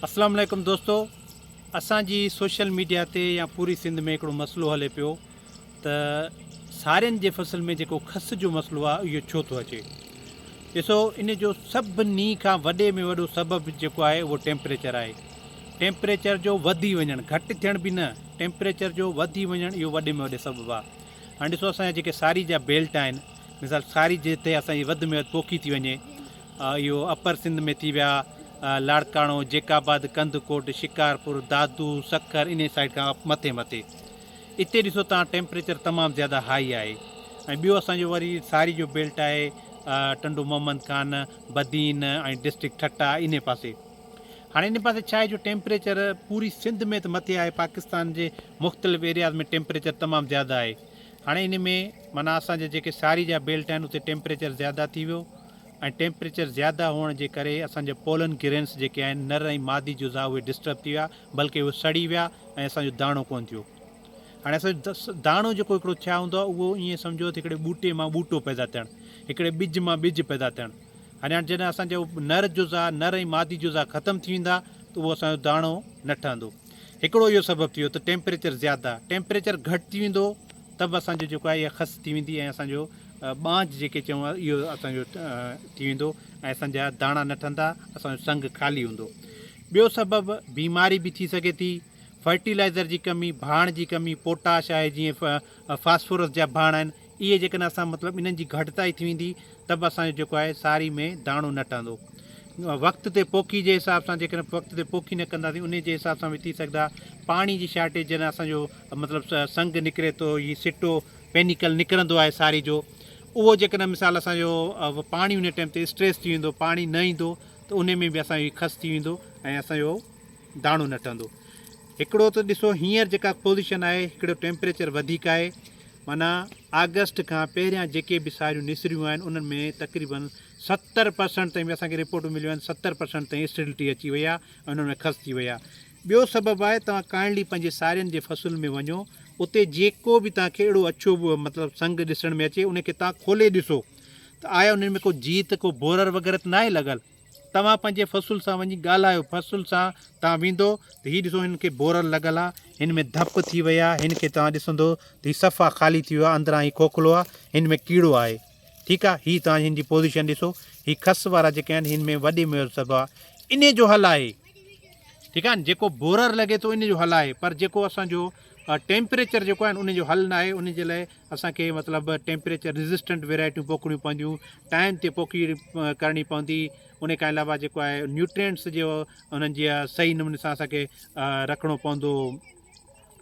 اسلام عليڪم دوستو اسان جي سوشل ميڊيا تي يا پوري سنڌ ۾ هڪڙو مسئلو هلي پيو ته سارين جي فصل ۾ جيڪو کس جو مسئلو آهي اهو ڇو ٿو اچي. ڏسو ان جو سڀني کان وڏي ۾ وڏو سبب جيڪو آهي اهو ٽيمپريچر آهي. ٽيمپريچر جو وڌي وڃڻ گهٽ ٿيڻ به نه ٽيمپريچر جو وڌي وڃڻ اهو وڏي ۾ وڏي سبب آهي. هاڻي ڏسو اسان جا جيڪي ساري جا بيلٽ آهن مثال ساري جتي اسان جي وڌ ۾ وڌ پوکي ٿي وڃي اهو اپر سنڌ ۾ ٿي ويا، لاڙڪاڻو، جيڪب آباد، ڪنڌڪوٽ، شڪارپور، دادو، سکر انهي سائيڊ کان مٿي مٿي. اتي ڏسو تان ٽيمپريچر تمام زياده هائي آهي ۽ ٻيو اسان جو وري ساري جو بيلٽ آهي ٽنڊو محمد خان، بدين ۽ ڊسٽرڪٽ ٺٽا انهي پاسي. هاڻي انهي پاسي ڇا آهي جو ٽيمپريچر پوري سنڌ ۾ ته مٿي آهي پاڪستان جي مختلف ايرياز ۾ ٽيمپريچر تمام زياده آهي. هاڻي انهي ۾ معنيٰ اسان جا جيڪي ساري جا بيلٽ آهن اتي ٽيمپريچر زياده ٿي ويو ۽ ٽيمپريچر زياده هئڻ جي ڪري اسان جا پولن گرينس جيڪي آهن نر ۽ مادي جزا اهي ڊسٽرب ٿي ويا بلڪه اهي سڙي ويا ۽ اسان جو داڻو ڪونه ٿيو. هاڻي اسان جو داڻو جيڪو هڪڙو ٿيا هوندو آهي اهو ائين سمجهو ته هڪڙي ٻوٽي مان ٻوٽو پيدا ٿيڻ هڪڙي ٻج مان ٻج پيدا ٿيڻ. هاڻي هاڻي جڏهن اسان جو نر جزا نر ۽ مادي جزا ختم ٿي ويندا ته اهو اسان جو داڻو نه ٺهندو. هڪڙو اهو سبب ٿي ويو ته ٽيمپريچر زياده ٽيمپريچر گهٽ ٿي ويندو ته به اسان جو جيڪو آهي اها خس ٿي ويندي ۽ اسان جو ٻانج جيڪي چئون اهو اسان جو ٿي ويندو ۽ اسان جا داڻا نه ٺهندا اسان جو سنگ خالي هوندو. ٻيو سبب بيماري به ٿي سگهي ٿي فرٽيلائزر جي ڪمي ڀاڻ جي ڪمي پوٽاش آهي جيئن فاسفورس جا ڀاڻ آهن اهي جيڪڏهن اسان مطلب انهن جي گهٽتائي ٿي ويندي ته به اسان جو جيڪو آهي ساري ۾ داڻو نه ٺهندو. وقت تي پوکي جي حساب سان جيڪڏهن وقت تي پوکي نه ڪنداسين انهي جي حساب سان به ٿي سگهندا. پاڻي جي شارٽيج جڏهن اسان جو مطلب سنگ نڪري ٿو هي سٽو پينيڪل نڪرندو آهي ساري جو اهو جيڪڏهن مثال اسان جو پاڻي انهي ٽائيم تي اسٽريس ٿي ويندو پاڻي نه ايندو ته انهي ۾ به اسان جو خس ٿي ويندو ۽ اسان جو داڻو نه ٺهندو. هڪڙو ته ڏسو هينئر جيڪا پوزيشن آهي هڪڙو ٽيمپريچر وڌيڪ آهي معنيٰ آگسٽ کان پهريان جيڪي به ساريون نسريون آهن انهن ۾ تقريبن 70 پرسنٽ تائين به اسان کي رپورٽون مليون آهن 70 پرسنٽ تائين اسٽيرلٽي اچي وئي آهي ۽ انهن ۾ خس ٿي وئي آهي. ٻيو سبب آهي توهان ڪائنڊلي پنهنجي سارين جي فصل ۾ وڃو اتي جيڪو به توهان کي اهڙو اڇو مطلب سنگ ڏسڻ ۾ اچي ان کي توهان کولي ڏسو ته آيا انهن ۾ ڪو جيت ڪو بورر وغيره ته ناهي لڳل. توهان پنهنجي فصل سان وڃي ڳالهايو، فصل سان توهان ويندو ته هي ڏسو هن کي بورل لڳل آ، هن ۾ ڌپ ٿي وئي آ، هن کي توهان ڏسندو ته هي صفا خالي ٿي ويو آ، اندران هي کوکلو آ، هن ۾ ڪيڙو آهي، ٺيڪ آ، هي توهان هن جي پوزيشن ڏسو، هي کس وارا جيڪي آهن هن ۾ وڏي ۾ وڏو سبب آ، انهي جو حل آهي، ٺيڪ آ نه، جيڪو بورر لڳي ٿو انهي جو حل آهي، پر جيڪو اسان جو ٽيمپريچر جيڪو آهي نه انهي جو حل ناهي، انهي جي لاء اسان کي مطلب ٽيمپريچر ريزسٽنٽ ويرائٽيون پوکڻيون پونديون، ٽائيم تي پوکي ڪرڻي پوندي، ان کان علاوه جيڪو آهي نيوٽرينٽس جو انهن جي صحيح نموني سان اسان کي رکڻو پوندو،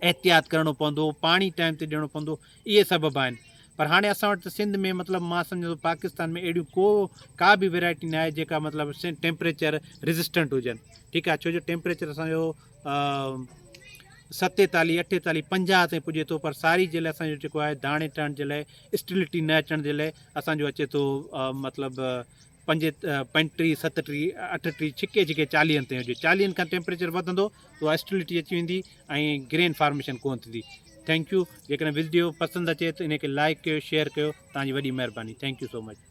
احتياط ڪرڻو پوندو، پاڻي ٽائيم تي ڏيڻو پوندو، اهي سبب آهن. پر هاڻي اسان وٽ ته سنڌ ۾ مطلب مان سمجهان ٿو پاڪستان ۾ اهڙيون ڪو ڪا به ويرائٽي نه آهي جيڪا مطلب ٽيمپريچر ريزسٽنٽ هجن، ٺيڪ آهي، ڇو جو ٽيمپريچر اسان جو 47، 48، 50 تائين پڄي ٿو پر ساري جي لاء اسان جو جيڪو آهي داڻي ٺهڻ جي لاء اسٽيلٽي نه اچڻ جي لاء اسان جو اچي ٿو مطلب پنج 35، 37، 38، ڇڪي ڇڪي چاليهن تائين هجي چاليهن کان ٽيمپريچر وڌندو ته اها اسٽيلٽي اچي ويندي ۽ گرين فارميشن ڪونه ٿيندي. Thank you جيڪڏهن وڊيو پسند اچي ته ان کي لائڪ ڪيو شيئر ڪيو توهان جي وڏي مهرباني thank you so much.